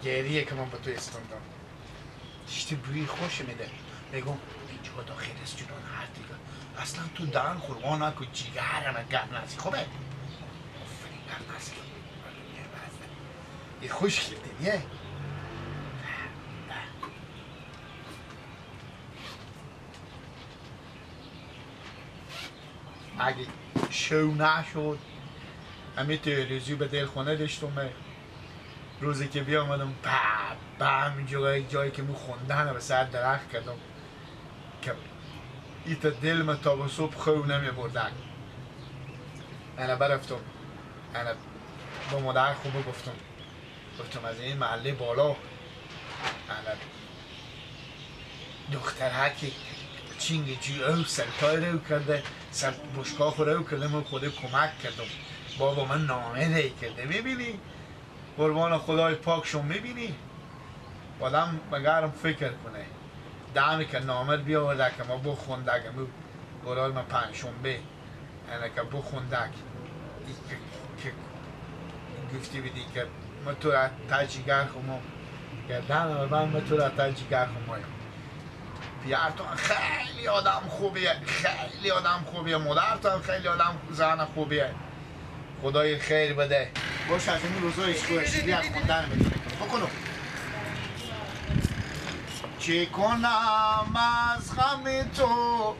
یادگاریه که من به تو استوندم. چیزی بوی خوش میده. میگم اینجا داخل رستوران هر دیگه اصلا تو دهن خورما نکن، جیگر من گرم نزی. خوبه؟ آفرین گرم نزی. یه خوش کردی یه اگه شو نشد همه تلویزیون به دل خونه داشتم. روزی که بیامدم با همینجا جایی که مو خوندن به سر درخت کردم که ایتا دل من تا به صبح خو نمی بردن. انا برفتم، انا با مادر خوبه گفتم، گفتم از این محله بالا انا دخترها که چینگ جو او سرتای رو کرده، سر بشکاف رو کرده، من خود کمک کردم. بابا من نامه دی کرده. میبینی؟ قربان خدای پاک شو میبینی؟ آدم بگرم فکر کنه دمی که نامه بیاورده که ما بخونده که مو قرار من پنجشنبه انا که بخونده که گفتی بدی که ما تو را تجیگر خمم گردن من ما تو را تجیگر خمم. پیر تو خیلی آدم خوبیه، خیلی آدم خوبیه، مادر تو هم خیلی آدم زن خوبیه. خدای خیر بده. باش از این روزای عشق بیا خوندن میتونه بکنم. چه کنم از غم تو،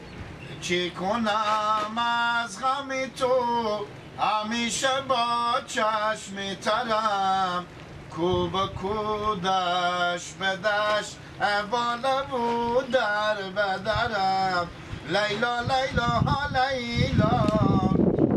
چه کنم از غم تو، همیشه با چشم ترم، کو به کو دشت به دشت، بالا بود در به درم، لیلا لیلا ها لیلا،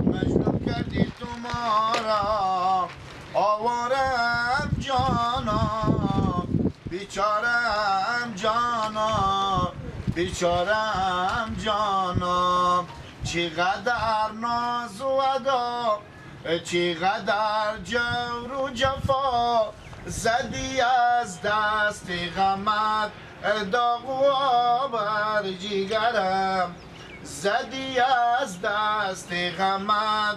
مجنون کردی تو ما را، آوارم جانا، بیچارم جانا، بیچارم جانا، چقدر ناز و ادا، چقدر جور و جفا، زدی از دست غمت داغ و بر جیگرم، زدی از دست غمت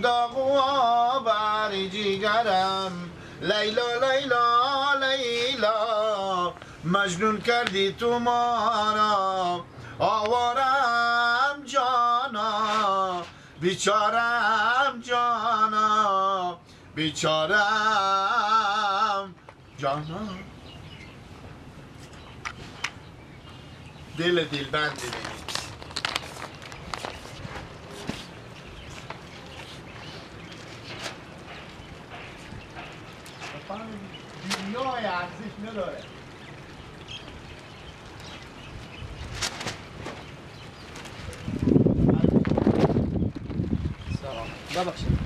داغ و بر جیگرم، لیلا لیلا لیلا، مجنون کردی تو ما را، آوارم جانا، بیچارم جانا، بیچارم جانا. دل دلبند بینید. دنیای ارزش نداره. سلام. ببخشید.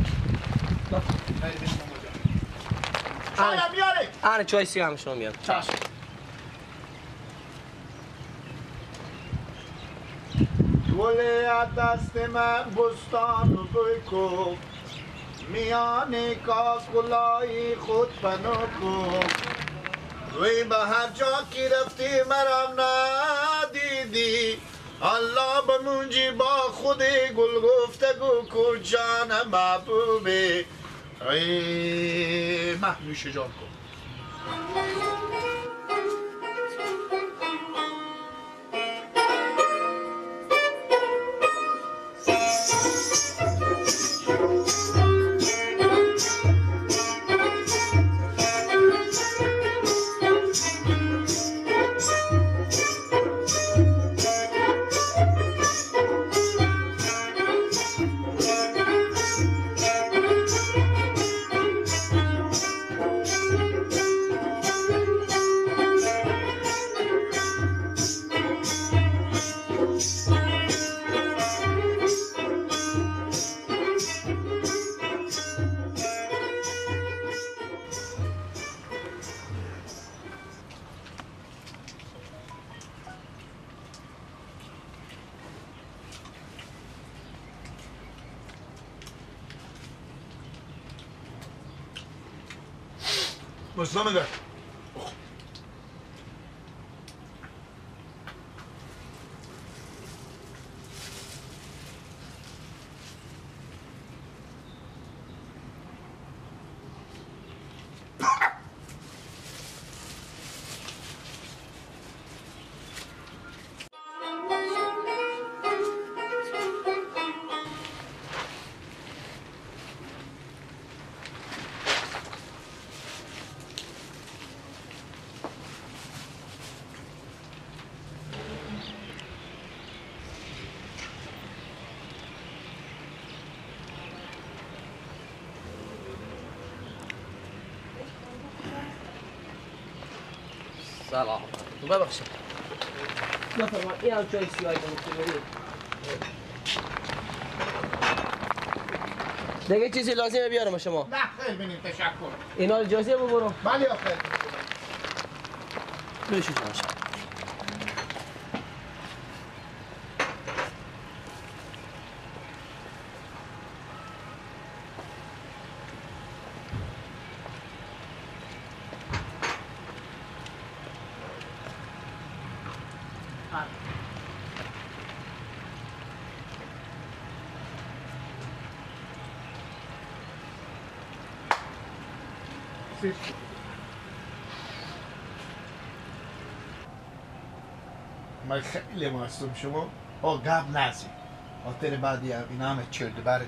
چای میاره. آره چای سیاه هم شما میاد. چشم. گل از دست من بستان و بکن، میان کاکلای خود پناه کن، روی به هر جا که رفتی مرم ندیدی، الله بمونجی با خود گل گفتگو کو جان محبوبه، ای مهنوش جان کن. مسلمه. سلام. ببخشید. بفرما این هم چای سیاهی که دیگه چیزی لازمه بیارم شما؟ نه خیر بینیم تشکر. اینا اجازه ببرم؟ بله آخر. بشین شما. من خیلی مستم شما ها گپ نزی خاطر بعدی این همه چرد بر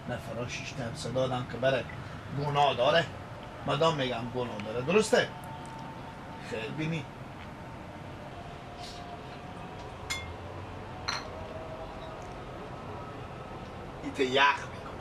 نفرا شیشتم صدا دادم که بره گناه داره مدام میگم گناه داره درسته؟ خیلی بینی ایت یخ میکنم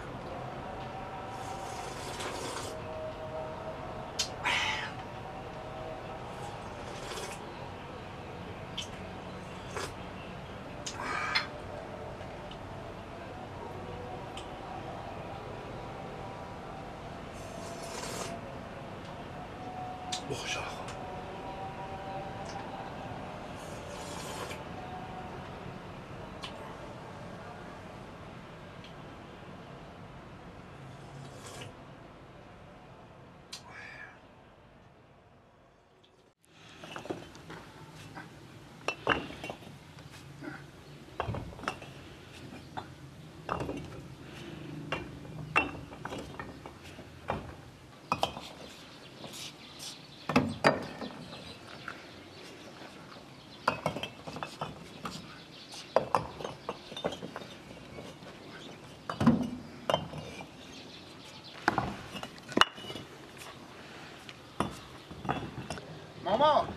ماما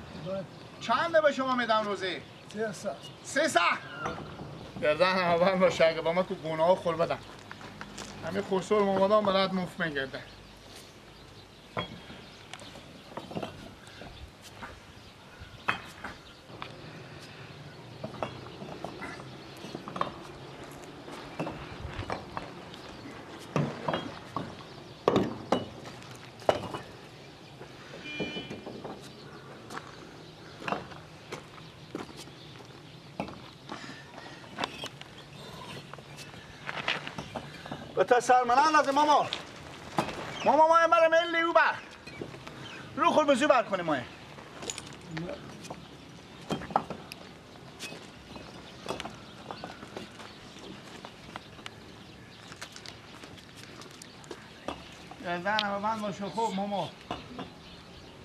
چنده به شما میدم روزی؟ 300. 300؟ گردن اول باشه اگه با ما تو گناه خور بدم همین خسر مامادان برات مفت میگرده. تا سر من اندازه ماما ماما ماه برم الی او بر رو خود به زو بر کنه ماه گردن من باشه. خوب ماما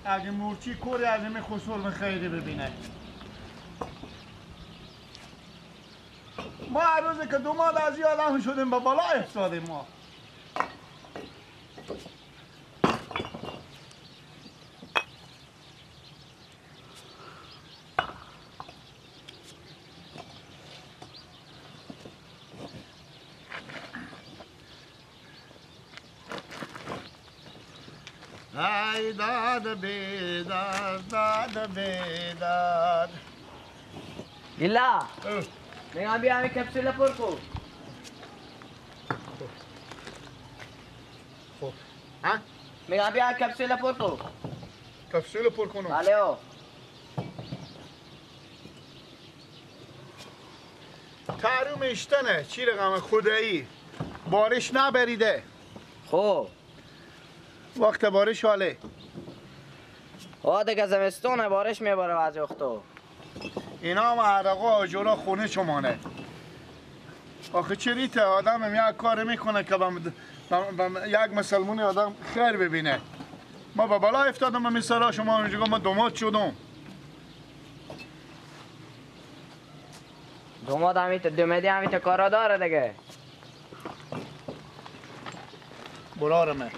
اگه مورچی کوری از این خسور خیری ببینه ما هر روزی که دو ماه از آدم شدیم با بالا افتادیم ما. ای داد بیداد داد بیداد گلا میگم بیا همین کپسول پر کن. خب ها؟ میگم بیا کپسول پر کن. کپسول پر کنم؟ بله او. تاروم اشتنه چی رقم خدایی بارش نبریده. خب وقت بارش حاله ها دیگه زمستونه بارش میباره بعضی وقتا. اینا هم عرقا آجورا خونه شمانه. آخه چریته آدم یک کار میکنه که یک مسلمونی آدم خیر ببینه. ما با بالا افتادم و میسرا شما اونجا ما دومات شدم. دومات همیت دومدی همیت کارا داره دیگه. برارمه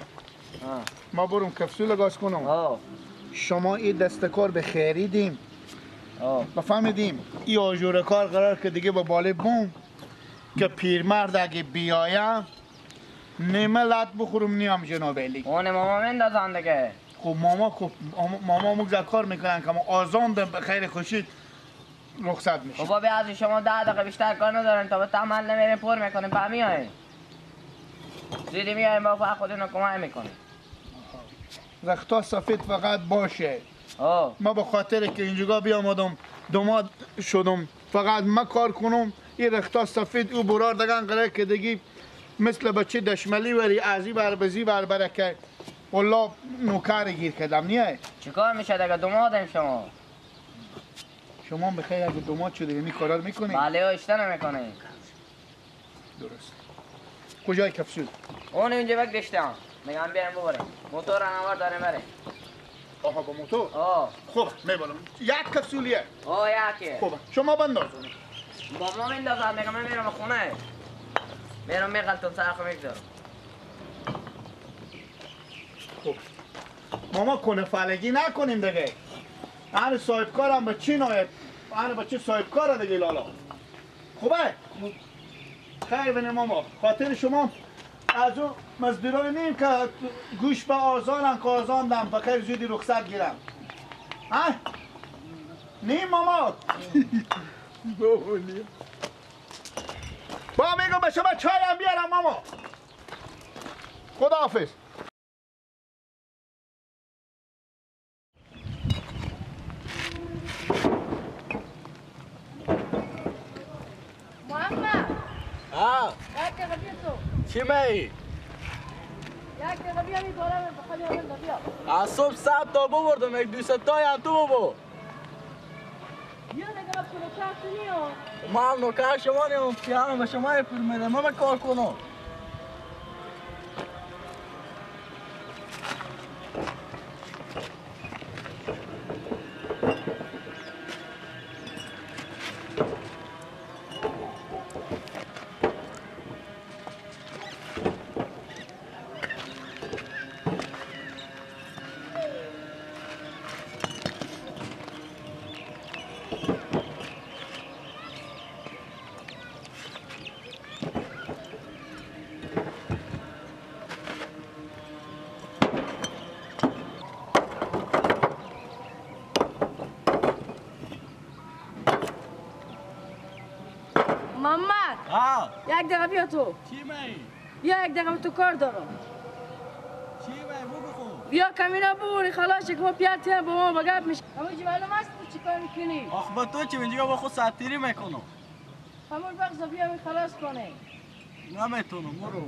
ما برم کپسول گاز کنم. شما این دستکار به خیریدیم بفهمیدیم این آجور کار قرار که دیگه با باله بوم که پیرمرد اگه بیایم نیمه لط بخورم نیام جناب علی. اون ماما مندازن دیگه. خب ماما، خب ماما مگذر کار میکنن که ما آزان به خیر خوشی رخصت میشه. بابا از شما 10 دقیقه بیشتر کار ندارن تا به تمل نمیریم پر میکنیم با میایم. زیدی میایم با خودتون کمک میکنیم. رختا سفید فقط باشه. ما به خاطر که اینجا بیامدم دوماد شدم فقط ما کار کنم این رختا سفید او برار دگن قرار که دیگه مثل بچه دشملی وری ازی بر بزی بر برکه والله نوکر گیر کردم نیه. چیکار میشه دیگه دومادم شما؟ شما بخیر اگه دوماد شده یعنی کارا رو میکنی؟ بله اشته نمیکنی. درست. کجای کپسول؟ اون اینجا بک داشتم. میگم بیایم ببریم. موتور انوار داره بره. آها با موتور؟ آه. خب میبرم. یک کپسولیه. آه یکیه. خب شما بندازونی. بابا میندازم میگم من میرم خونه. میرم میغلطم سر خو میگذارم. خب ماما کنه فلگی نکنیم دیگه. انا صاحب کارم به چی ناید؟ انا بچه صاحب کاره دیگه لالا. خوبه؟ خیر بینه ماما. خاطر شما از اون مزدورای نیم که گوش به آزانم که آزاندم بخیر زودی رخصت گیرم. ها؟ نیم ماما. با میگم به شما چای هم بیارم ماما. خداحافظ. محمد. ها. یک دقیقه بیا تو. چی می؟ یک دقیقه بیا می بالا بخواد بیا. از صبح 100 تا ببردم یک دو سه تایی هم تو ببر. بیا دیگه من نوکر تو نیم. ما هم نوکر شما نیم، پیانو به شما پول میدم من کار کنم. محمد. یک دقیقه بیا تو. چی می؟ بیا یک دقیقه تو کار دارم. چی می؟ بگو خب. بیا کمینا ببری خلاص که ما پیاتیم با ما بگپ میشه. همون معلوم است تو چیکار میکنی؟ آخ با تو چی اینجا با خود ساعتیری میکنم. همون بغض بیا می خلاص کنه. نمیتونم برو.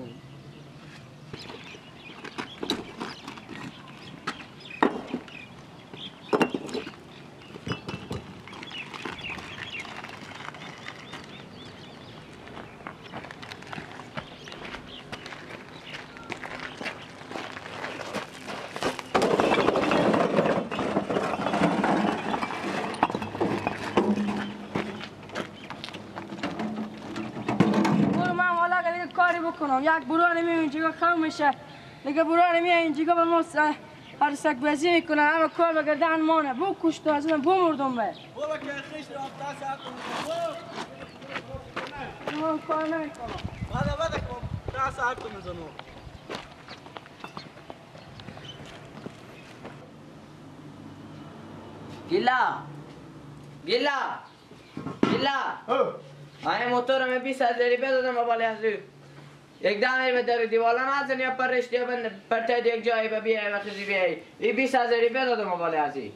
یک برو نمی اینجا خم میشه دیگه برو نمی اینجا به ما هر سگ بازی میکنه همه کار بگردن مانه بو کشت از من بو مردم به برو که خیش رفته ساعت من کار نمیکنم بعد بعد کن 10 ساعت میزنم. گیلا گیلا گیلا آیا موتور من 20,000 بدادم با بالای از یک دم به در دیوالا نزن یا پرشت یا پرتید یک جایی به بیای و خیزی بیای. ای 20,000 بدادم بالای ازی.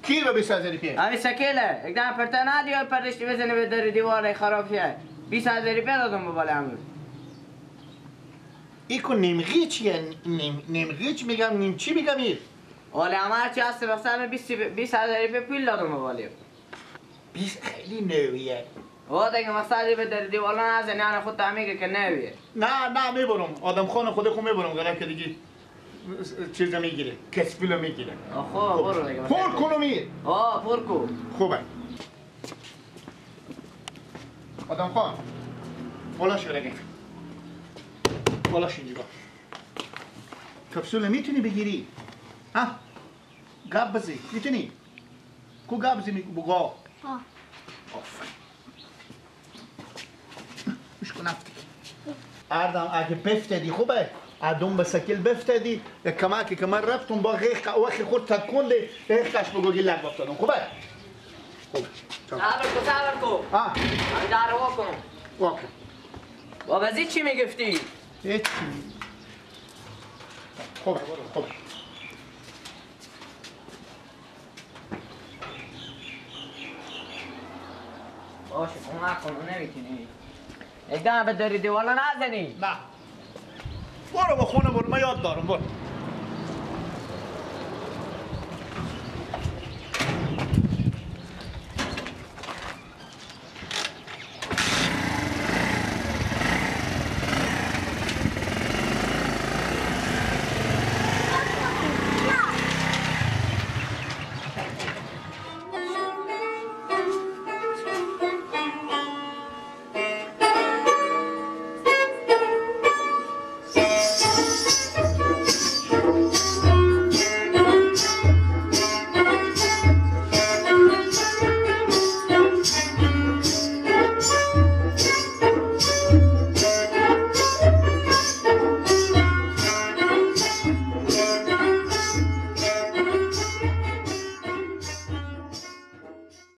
کی به 20,000 پیه؟ همین سکیله. یک دم پرتید ندی یا پرشت بزنی به در دیوار خراب شه. 20,000 بدادم بالای امروز. ای کو نیمغی چیه؟ نیمغی چی میگم؟ نیم چی میگم این؟ ولی همه چی هست مثلا 20,000 پول دادم بالای. 20 خیلی نویه. او دیگه مساجی به در دیوالا نزن یعنی خود میگه که نویه. نه نه میبرم آدم خانه خود خود میبرم غیر که دیگه چیز میگیره کسفیلو میگیره. خب برو دیگه پر کنم این. آه پر کو. خوبه آدم خان بالا شو دیگه بالا شو اینجا کپسول میتونی بگیری ها گاب بزی میتونی کو گاب بزی بگو ها آفرین اردم اگه بفتدی خوبه ادم به سکیل بفتدی یک کمکی که من رفتم با غیخ وقتی خود تکونده غیخش بگو گیلک افتادم. خوبه؟ خوب. صبر کن. من در وا کنم. واکن. بابا از چی میگفتی؟ هیچی. خوبه خوبه. باشه کمک کن نمیتونی. یک دم به داری دیوالا نزنی. نه. برو با خونه برو، من یاد دارم. برو.